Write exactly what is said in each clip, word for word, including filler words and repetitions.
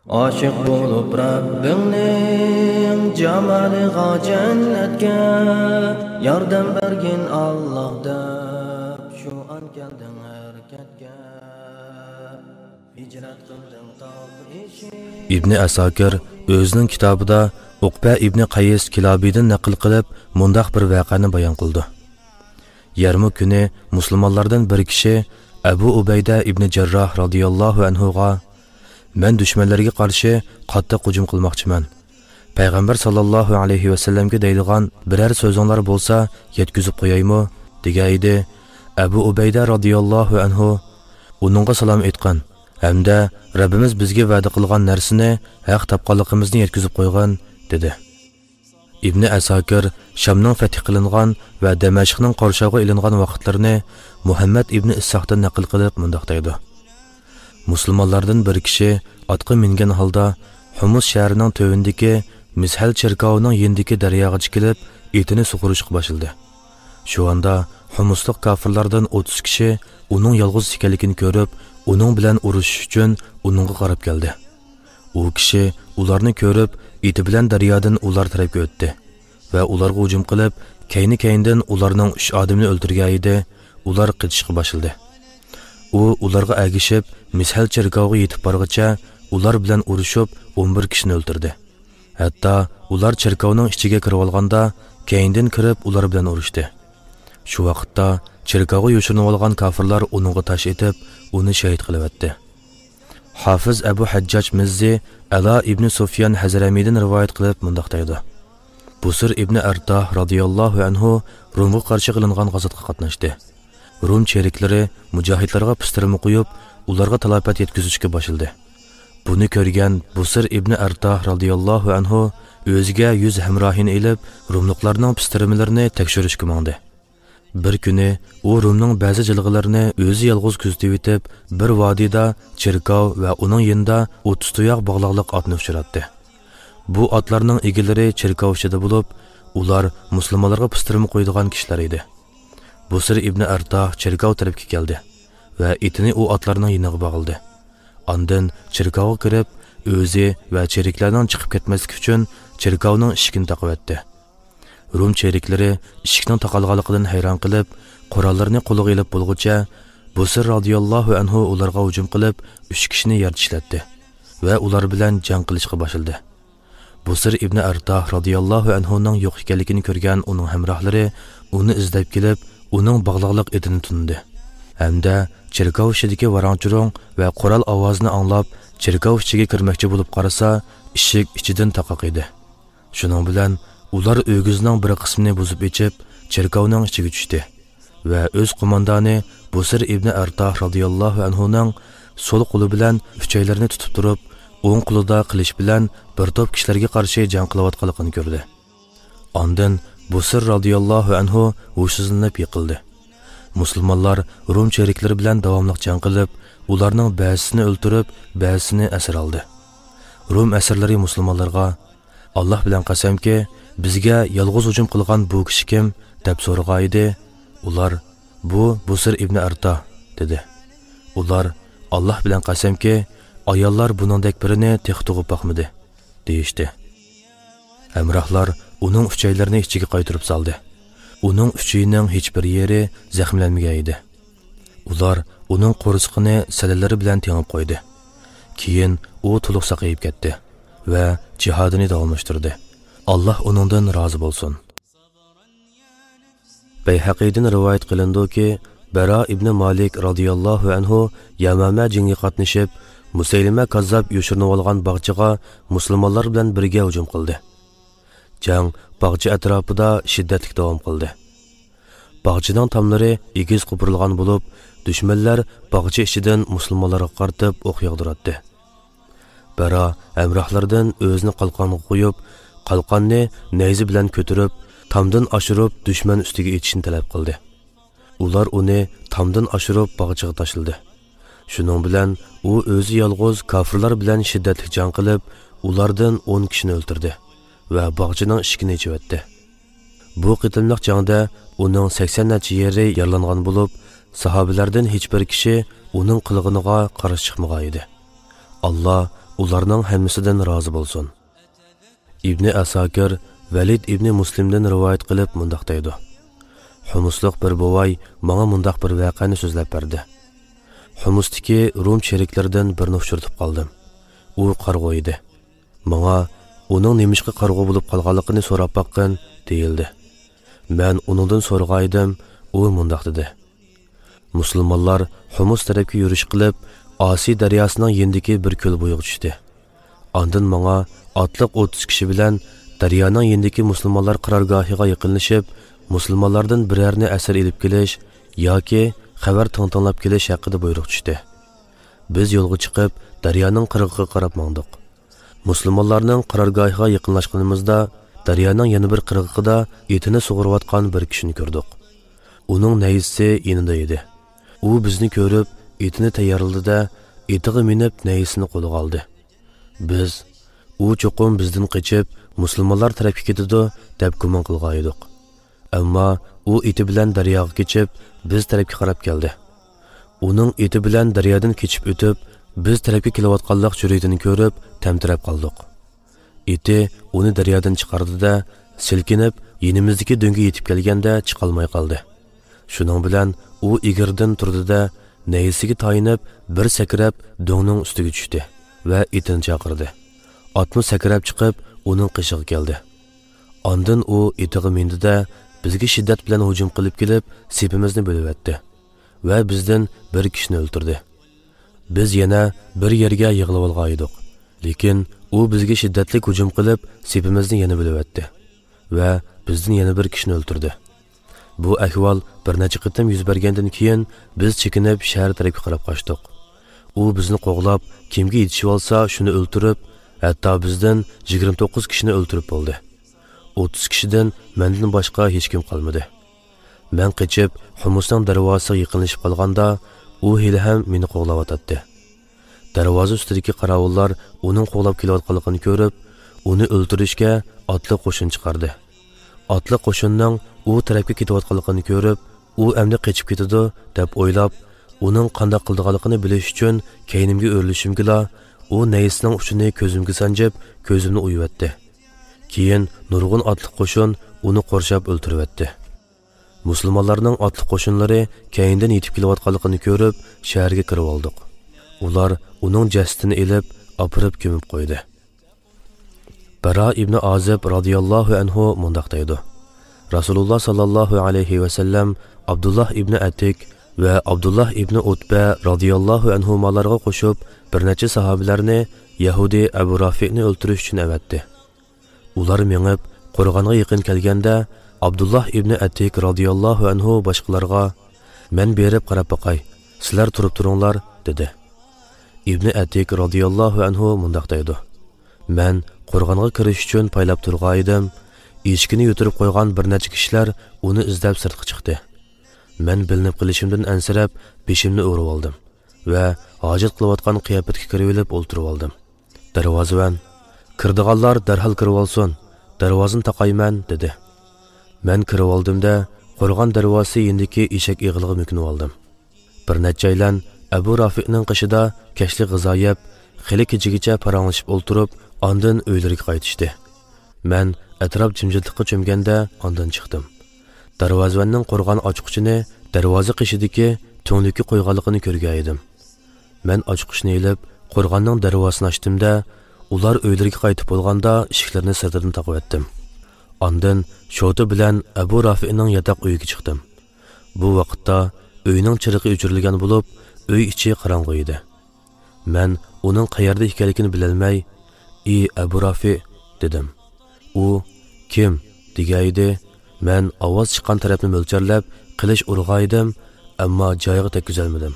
ئاشىق بولۇپ رەببىڭنىڭ جامالىغا، جەننەتكە ياردەم بەرگىن ئاللاھ دەپ، شۇ ئان كەلدىڭ ھەرىكەتكە. ھىجرەت قىلدىڭ تاغ ئېشىپ. ئىبنى ئەساكىر ئۆزىنىڭ كىتابىدا ئۇقبە ئىبنى قەيس كىلابىدىن نەقىل قىلىپ، مۇنداق بىر ۋەقەنى بايان قىلىدۇ. يەرمۇك كۈنى مۇسۇلمانلاردىن بىر كىشى ئەبۇ ئۇبەيدە ئىبنى جەرراھ رازىياللاھۇ ئەنھۇغا، مەن دۈشمەنلەرگە قارشى قاتتىق ھۇجۇم قىلماقچىمەن. پەيغەمبەر ساللاللاھۇ ئەلەيھى ۋەسەللەمگە دەيدىغان بىرەر سۆزۈڭلار بولسا يەتكۈزۈپ قويايمۇ؟ دېگەن ئىدى. ئەبۇ ئۇبەيدە رازىياللاھۇ ئەنھۇ، ئۇنىڭغا سالام ئېيتقىن ھەمدە رەببىمىز بىزگە ۋەدە قىلغان نەرسىنى ھەق تاپقانلىقىمىزنى يەتكۈزۈپ قويغىن، دېدى. ئىبنى ئەساكىر شامنىڭ فەتھ قىلىنغان ۋە دەمەشقنىڭ قورشاۋغا ئېلىنغان ۋاقىتلىرىنى مۇھەممەد ئىبنى ئىسھاقتىن نەقىل قىلىپ مۇنداق دەيدۇ: مۇسۇلمانلاردىن بىر كىشى ئاتقا مىنگەن ھالدا ھۇمۇس شەھىرىنىڭ تۆۋىنىدىكى مىسھەل چېركاۋىنىڭ يېنىدىكى دەرياغا چىقىپ، ئېتىنى سۇغۇرۇشقا باشلىدى. شۇ ئاندا ھۇمۇسلۇق كاپىرلاردىن ئوتتۇز كىشى ئۇنىڭ يالغۇز ئىكەنلىكىنى كۆرۈپ، ئۇنىڭ بىلەن ئۇرۇشۇش ئۈچۈن ئۇنىڭغا قاراپ كەلدى. ئۇ كىشى ئۇلارنى كۆرۈپ، ئېتى بىلەن دەريادىن ئۇلار تەرەپكە ئۆتتى ۋە ئۇلارغا ھۇجۇم قىلىپ، كەينى-كەينىدىن ئۇلارنىڭ ئۈچ ئادىمىنى ئۆلتۈرگەن ئىدى، ئۇلار قېچىشقا باشلىدى. ئۇ ئۇلارغا ئەگىشىپ، مىسھەل چېركاۋغا يېتىپ بارغىچە ئۇلار بىلەن ئۇرۇشۇپ، ئون بىر كىشىنى ئۆلتۈردى. ھەتتا ئۇلار چېركاۋنىڭ ئىچىگە كىرىۋالغاندا، كەينىدىن كىرىپ ئۇلار بىلەن ئۇرۇشتى. شۇ ۋاقىتتا چېركاۋغا يوشۇرۇنۇۋالغان كاپىرلار ئۇنىڭغا تاش ئېتىپ، ئۇنى شېھىت قىلىۋەتتى. ھافىز ئەبۇ ھەججاج مىززى ئەلا ئىبنى سۇفيان ھەزرەمىدىن رىۋايەت قىلىپ مۇنداق دەيدۇ: بۇسر ئىبنى ئەرتاھ رازىياللاھۇ ئەنھۇ رومغا قارشى قىلىنغان غازاتقا قاتناشتى. روم چېرىكلىرى مۇجاھىدلارغا پىستىرما قويۇپ، ئۇلارغا تالاپەت يەتكۈزۈشكە باشلىدى. بۇنى كۆرگەن بۇسر ئىبنى ئەرتاھ رازىياللاھۇ ئەنھۇ ئۆزىگە يۈز ھەمراھىنى ئېلىپ، روملۇقلارنىڭ پىستىرمىلىرىنى تەكشۈرۈشكە ماڭدى. بىر كۈنى ئۇ رومنىڭ بەزى جىلغىلىرىنى ئۆزى يالغۇز كۆزىتىۋېتىپ، بىر ۋادىدا چېركاۋ ۋە ئۇنىڭ يېنىدا ئوتتۇز تۇياق باغلاقلىق ئاتنى ئۇچراتتى. بۇ ئاتلارنىڭ ئىگىلىرى چېركاۋ ئىچىدە بولۇپ، ئۇلار مۇسۇلمانلارغا پىستىرما قويىدىغان كىشىلەر ئىدى. بۇسر ئىبنى ئەرتاھ چېركاۋ تەرەپكە كەلدى ۋە ئېتىنى ئۇ ئاتلارنىڭ يېنىغا باغلىدى. ئاندىن چېركاۋغا كىرىپ، ئۆزى ۋە چېرىكلەرنىڭ چىقىپ كەتمەسلىكى ئۈچۈن چېركاۋنىڭ ئىشىكىنى تاقىۋەتتى. روم چېرىكلىرى ئىشىكنىڭ تاقالغانلىقىدىن ھەيران قېلىپ، قوراللىرىنى قولىغا ئېلىپ بولغۇچە، بۇسر رازىياللاھۇ ئەنھۇ ئۇلارغا ھۇجۇم قىلىپ، ئۈچ كىشىنى يەر چىشلەتتى ۋە ئۇلار بىلەن جەڭ قىلىشقا باشلىدى. بۇسر ئىبنى ئەرتاھ رازىياللاھۇ ئەنھۇنىڭ يوق ئىكەنلىكىنى كۆرگەن ئۇنىڭ ھەمراھلىرى ئۇنى ئىزدەپ كېلىپ، ئۇنىڭ باغلاقلىق ئېتىنى تونۇدى ھەمدە چېركاۋ ئىچىدىكى ۋاراڭ-چۇرۇڭ ۋە قورال ئاۋازىنى ئاڭلاپ، چېركاۋ ئىچىگە كىرمەكچى بولۇپ قارىسا، ئىشىك ئىچىدىن تاقاق ئىدى. شۇنىڭ بىلەن ئۇلار ئۆگزىنىڭ بىر قىسمىنى بۇزۇپ ئېچىپ، چېركاۋنىڭ ئىچىگە چۈشتى ۋە ئۆز قوماندانى بۇسر ئىبنى ئەرتاھ رازىياللاھۇ ئەنھۇنىڭ سول قولى بىلەن ئۈچەيلىرىنى تۇتۇپ تۇرۇپ، ئوڭ قولىدا قىلىچ بىلەن بىر توپ كىشىلەرگە قارشى جەڭ قىلىۋاتقانلىقىنى كۆردى. ئاندىن بۇسر رازىياللاھۇ ئەنھۇ ھوشسىزلىنىپ يىقىلدى. مۇسۇلمانلار روم چېرىكلىرى بىلەن داۋاملىق جەڭ قىلىپ، ئۇلارنىڭ بەزىسىنى ئۆلتۈرۈپ، بەزىسىنى ئەسىر ئالدى. روم ئەسىرلىرى مۇسۇلمانلارغا، «ئاللاھ بىلەن قەسەمكى، بىزگە يالغۇز ھۇجۇم قىلغان بۇ كىشى كىم؟» دەپ سورىغان ئىدى. ئۇلار، «بۇ بۇسر ئىبنى ئەرتاھ» دېدى. ئۇلار، «ئاللاھ بىلەن قەسەمكى، ئاياللار بۇنىڭدەك بىرىنى تېخى تۇغۇپ باقمىدى» دېيىشتى. ھەمراھلار ئۇنىڭ ئۈچەيلىرىنى ئىچىگە قايتۇرۇپ سالدى. ئۇنىڭ ئۈچىيىنىڭ ھېچبىر يېرى زەخىملەنمىگەن ئىدى. ئۇلار ئۇنىڭ قورسىقىنى سەللىلىرى بىلەن تېڭىپ قويدى. كېيىن ئۇ تولۇق ساقىيىپ كەتتى ۋە جىھادىنى داۋاملاشتۇردى. ئاللاھ ئۇنىڭدىن رازى بولسۇن. بەيھەقىدىن رىۋايەت قىلىنىدۇكى، بەرا ئىبنى مالىك رازىياللاھۇ ئەنھۇ يەمامە جېڭىگە قاتنىشىپ، مۇسەيلىمە كاززاپ يوشۇرۇنۇۋالغان باغچىغا مۇسۇلمانلار بىلەن بىرگە ھۇجۇم قىلدى. جەڭ باغچە ئەتراپىدا شىددەتلىك داۋام قىلدى. باغچىنىڭ تاملىرى ئېگىز قوپۇرۇلغان بولۇپ، دۈشمەنلەر باغچە ئىچىدىن مۇسۇلمانلارغا قارىتىپ ئوق ياغدۇراتتى. بەرا ھەمراھلىرىدىن ئۆزىنى قالقانغا قويۇپ، قالقاننى نەيزە بىلەن كۆتۈرۈپ، تامدىن ئاشۇرۇپ دۈشمەن ئۈستىگە ئېتىشنى تەلەپ قىلدى. ئۇلار ئۇنى تامدىن ئاشۇرۇپ باغچىغا تاشلىدى. شۇنىڭ بىلەن ئۇ ئۆزى يالغۇز كاپىرلار بىلەن شىددەتلىك جەڭ قىلىپ، ئۇلاردىن ئون كىشىنى ئۆلتۈردى ۋە باغچىنىڭ ئىشىكىنى ئېچىۋەتتى. بۇ قېتىملىق جەڭدە ئۇنىڭ سەكسەن نەچچە يېرى يارىلانغان بولۇپ، ساھابىلەردىن ھېچبىر كىشى ئۇنىڭ قىلغىنىغا قارشى چىقمىغان ئىدى. ئاللا ئۇلارنىڭ ھەممىسىدىن رازى بولسۇن. ئىبنى ئەساكىر ۋەلىد ئىبنى مۇسلىمدىن رىۋايەت قىلىپ مۇنداق دەيدۇ: «حۇمۇسلۇق بىر بوۋاي ماڭا مۇنداق بىر ۋەقەنى سۆزلەپ بەردى. حۇمۇستىكى روم چېرىكلىرىدىن بىرىنى ئۇچرىتىپ قالدىم. ئۇ قارىغۇ ئىدى. ماڭا ئۇنىڭ نېمىشقا قارىغۇ بولۇپ قالغانلىقىنى سوراپ باققىن» دېيىلدى. مەن ئۇنىڭدىن سورىغانىدىم، ئۇ مۇنداق دېدى: «مۇسۇلمانلار حۇمۇس تەرەپكە يۈرۈش قىلىپ، ئاسىي دەرياسىنىڭ يېنىدىكى بىر كۆل بويىغا چۈشتى. ئاندىن ماڭا ئاتلىق ئوتتۇز كىشى بىلەن دەريانىڭ يېنىدىكى مۇسۇلمانلار قارارگاھىغا يېقىنلىشىپ، مۇسۇلمانلاردىن بىرەرنى ئەسىر ئېلىپ كېلىش ياكى خەۋەر تىڭتىڭلاپ كېلىش ھەققىدە بۇيرۇق چۈشتى. بىز يولغا چىقىپ، دەريانىڭ قىرغىقىغا قاراپ ماڭدۇق. مۇسۇلمانلارنىڭ قارارگاھىغا يېقىنلاشقىنىمىزدا، دەريانىڭ يەنە بىر قىرغىقىدا ئېتىنى سۇغۇرۇۋاتقان بىر كىشىنى كۆردۇق. ئۇنىڭ نەيزىسى يېنىدا ئىدى. ئۇ بىزنى كۆرۈپ، ئېتىنى تەييارلىدى-دە، ئېتىغا مىنىپ، نەيزىسىنى قولىغا ئالدى. بىز، ئۇ چوقۇم بىزدىن قېچىپ، مۇسۇلمانلار تەرەپكە كېتىدۇ، دەپ گۇمان قىلغانىدۇق. ئەمما ئۇ ئېتى بىلەن دەرياغا كېچىپ، بىز تەرەپكە قاراپ كەلدى. ئۇنىڭ ئېتى بىلەن دەريادىن كېچىپ ئۆتۈپ، بىز تەرەپكە كېلىۋاتقانلىق جۈرئىتىنى كۆرۈپ، تەمتىرەپ قالدۇق. ئېتى ئۇنى دەريادىن چىقاردى-دە، سىلكىنىپ، يېنىمىزدىكى دۆڭگە يېتىپ كەلگەندە چىقالماي قالدى. شۇنىڭ بىلەن ئۇ ئېگىردىن تۇردى-دە، نەيزىسىگە تايىنىپ، بىر سەكرەپ دۆڭنىڭ ئۈستىگە چۈشتى ۋە ئېتىنى چاقىردى. ئاتمۇ سەكرەپ چىقىپ، ئۇنىڭ قېشىغا كەلدى. ئاندىن ئۇ ئېتىغا مىندى-دە، بىزگە شىددەت بىلەن ھۇجۇم قىلىپ كېلىپ، سېپىمىزنى بۆلۈۋەتتى ۋە بىزدىن بىر كىشىنى ئۆلتۈردى. بىز يەنە بىر يەرگە يىغىلىۋالغانىدۇق، لېكىن ئۇ بىزگە شىددەتلىك ھۇجۇم قىلىپ، سېپىمىزنى يەنە بۆلۈۋەتتى ۋە بىزدىن يەنە بىر كىشىنى ئۆلتۈردى. بۇ ئەھۋال بىر نەچچە قېتىم يۈز بەرگەندىن كېيىن، بىز چېكىنىپ، شەھەر تەرەپكە قاراپ قاچتۇق. ئۇ بىزنى قوغلاپ، كىمگە يېتىشىۋالسا، شۇنى ئۆلتۈرۈپ، ھەتتا بىزدىن يىگىرمە توققۇز كىشىنى ئۆلتۈرۈپ بولدى. ئوتتۇز كىشىدىن مەندىن باشقا ھېچكىم قالمىدى. مەن قېچىپ، خۇمۇسنىڭ دەرۋازىسىغا يېقىنلىشىپ قالغاندا، ئۇ ھېلىھەم مېنى قوغلاۋاتاتتى. دەرۋازا ئۈستىدىكى قاراۋۇللار ئۇنىڭ قوغلاپ كېلىۋاتقانلىقىنى كۆرۈپ، ئۇنى ئۆلتۈرۈشكە ئاتلىق قوشۇن چىقاردى. ئاتلىق قوشۇننىڭ ئۇ تەرەپكە كېتىۋاتقانلىقىنى كۆرۈپ، ئۇ ئەمدى قېچىپ كېتىدۇ، دەپ ئويلاپ، ئۇنىڭ قانداق قىلىدىغانلىقىنى بىلىش ئۈچۈن كەينىمگە ئۆرۈلۈشۈمگىلا، ئۇ نەيزىسىنىڭ ئۇچىنى كۆزۈمگە سانجىپ، كۆزۈمنى ئويۇۋەتتى. كېيىن نۇرغۇن ئاتلىق قوشۇن ئۇنى قورشاپ ئۆلتۈرۈۋەتتى. مۇسۇلمانلارنىڭ ئاتلىق قوشۇنلىرى كەينىدىن يېتىپ كېلىۋاتقانلىقىنى كۆرۈپ، شەھەرگە كىرىۋالدۇق. ئۇلار ئۇنىڭ جەسىتىنى ئېلىپ، ئاپىرىپ كۆمۈپ قويدى. بەرا ئىبنى ئازىب رازىياللاھۇ ئەنھۇ مۇنداق دەيدۇ: رەسۇلۇللا ساللاللاھۇ ئەلەيھى ۋەسەللەم ئابدۇللاھ ئىبنى ئەتىك ۋە ئابدۇللاھ ئىبنى ئۇتبە رازىياللاھۇ ئەنھۇمالارغا قوشۇپ، بىر نەچچە ساھابىلەرنى يەھۇدىي ئەبۇ رافىئنى ئۆلتۈرۈش ئۈچۈن ئەۋەتتى. ئۇلار مېڭىپ، قورغانغا يېقىن كەلگەندە، ئابدۇللاھ ئىبنى ئەتىك رازىياللاھۇ ئەنھۇ باشقىلارغا: «مەن بېرىپ قاراپ باقاي، سىلەر تۇرۇپ تۇرۇڭلار» دېدى. ئىبنى ئەتىك رازىياللاھۇ ئەنھۇ مۇنداق دەيدۇ: مەن قورغانغا كىرىش ئۈچۈن پايلاپ تۇرغانىدىم، ئىشىكىنى يۈتۈرۈپ قويغان بىر نەچچە كىشىلەر ئۇنى ئىزدەپ سىرتقا چىقتى. مەن بىلىنىپ قېلىشىمدىن ئەنسىرەپ، بېشىمنى ئۆرۈۋالدىم ۋە ھاجەت قىلىۋاتقان قىياپەتكە كىرىۋېلىپ ئولتۇرۇۋالدىم. دەرۋازىۋەن: «كىرىدىغانلار دەرھال كىرىۋالسۇن، دەرۋازىنى تاقايمەن» دېدى. مەن كىرىۋالدىم-دە، قورغان دەرۋازىسى يېنىدىكى ئېشەك ئېغىلىغا مۆكۈنۈۋالدىم. بىر نەچچەيلەن ئەبۇ رافىئنىڭ قېشىدا كەچلىك غىزا يەپ، خېلى كېچىگىچە پاراڭلىشىپ ئولتۇرۇپ، ئاندىن ئۆيلىرىگە قايتىشتى. مەن ئەتراپ جىمجىتلىققا چۆمگەندە ئاندىن چىقتىم. دەرۋازىۋەننىڭ قورغان ئاچقۇچىنى دەرۋازا قېشىدىكى تۈڭلۈككە قويغانلىقىنى كۆرگەنىدىم. مەن ئاچقۇچنى ئېلىپ، قورغاننىڭ دەرۋازىسىنى ئاچتىم-دە، ئۇلار ئۆيلىرىگە قايتىپ بولغاندا ئىشىكلىرىنى سىرتىدىن تاقىۋەتتىم. ئاندىن شوتا بىلەن ئەبۇ رافىئنىڭ ياتاق ئۆيىگە چىقتىم. بۇ ۋاقىتتا ئۆينىڭ چىرىغى ئۆچۈرۈلگەن بولۇپ، ئۆي ئىچى قاراڭغۇ ئىدى. مەن ئۇنىڭ قەيەردە ئىكەنلىكىنى بىلەلمەي، «ئى ئەبۇ رافىئ» دېدىم. ئۇ «كىم؟» دېگەنىدى. مەن ئاۋاز چىققان تەرەپنى مۆلچەرلەپ، قىلىچ ئۇرغانىدىم، ئەمما جايىغا تەگكۈزەلمىدىم.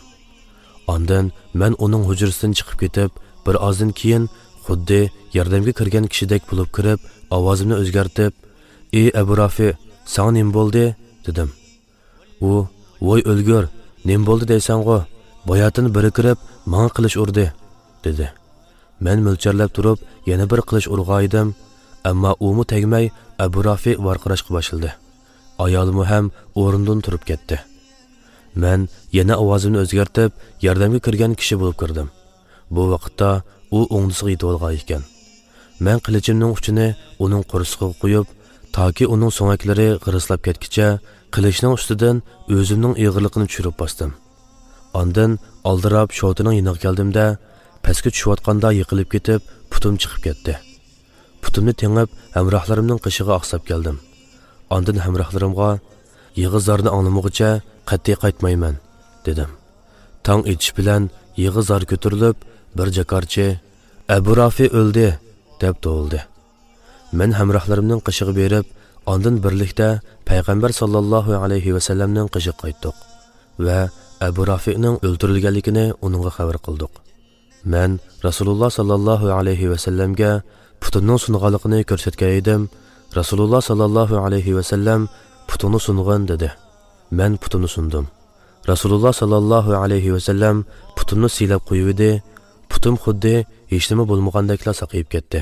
ئاندىن مەن ئۇنىڭ ھۇجرىسىدىن چىقىپ كېتىپ، بىر ئازدىن كېيىن خۇددى ياردەمگە كىرگەن كىشىدەك بولۇپ كىرىپ، ئاۋازىمنى ئۆزگەرتىپ، «ئى ئەبۇ رافىئ، ساڭا نېمە بولدى؟» دېدىم. ئۇ، «ۋوي ئۆلگۈر، نېمە بولدى دەيسەنغۇ؟ باياتىن بىرى كىرىپ، ماڭا قىلىچ ئۇردى» دېدى. مەن مۆلچەرلەپ تۇرۇپ، يەنە بىر قىلىچ ئۇرغانىدىم، ئەمما ئۇمۇ تەگمەي، ئەبۇ رافىئ ۋارقىراشقا باشلىدى. ئايالىمۇ ھەم ئورنىدىن تۇرۇپ كەتتى. مەن يەنە ئاۋازىمنى ئۆزگەرتىپ، ياردەمگە كىرگەن كىشى بولۇپ كىردىم. بۇ ۋاقىتتا ئۇ ئوڭدىسىغا يېتىۋالغان ئىكەن. مەن قىلىچىمنىڭ ئۇچىنى ئۇنىڭ قورسىقىغا قويۇپ، تاكى ئۇنىڭ سۆڭەكلىرى غىرىسلاپ كەتكىچە قىلىچنىڭ ئۈستىدىن ئۆزۈمنىڭ ئېغىرلىقىنى چۈشۈرۈپ باستىم. ئاندىن ئالدىراپ شوتىنىڭ يېنىغا كەلدىم-دە، پەسكە چۈشۈۋاتقاندا يىقىلىپ كېتىپ، پۇتۇم چىقىپ كەتتى. پۇتۇمنى تېڭىپ، ھەمراھلىرىمنىڭ قېشىغا ئاقساپ كەلدىم. ئاندىن ھەمراھلىرىمغا، «يىغا زارنى ئاڭلىمىغۇچە قەتئىي قايتمايمەن» دېدىم. تاڭ ئېتىش بىلەن يىغا زار كۆتۈرۈلۈپ، بىر جاكارچى، «ئەبۇ رافى ئۆلدى!» دەپ توۋلىدى. مەن ھەمراھلىرىمنىڭ قېشىغا بېرىپ، ئاندىن بىرلىكتە پەيغەمبەر ساللاللاھۇ ئەلەيھى ۋەسەللەمنىڭ قېشىغا قايتتۇق ۋە ئەبۇ رافىئنىڭ ئۆلتۈرۈلگەنلىكىنى ئۇنىڭغا خەۋەر قىلدۇق. مەن رەسۇلۇللا ساللاللاھۇ ئەلەيھى ۋەسەللەمگە پۇتۇمنىڭ سۇنغانلىقىنى كۆرسەتكەن ئىدىم. رەسۇلۇللا ساللاللاھۇ ئەلەيھى ۋەسەللەم، «پۇتۇڭنى سۇنغىن» دېدى. مەن پۇتۇمنى سۇندۇم. رەسۇلۇللا ساللاللاھۇ ئەلەيھى ۋەسەللەم پۇتۇمنى سىيلاپ قويۇۋىدى. پۇتۇم خۇددى ھېچنېمە بولمىغاندەكلا ساقىيىپ كەتتى.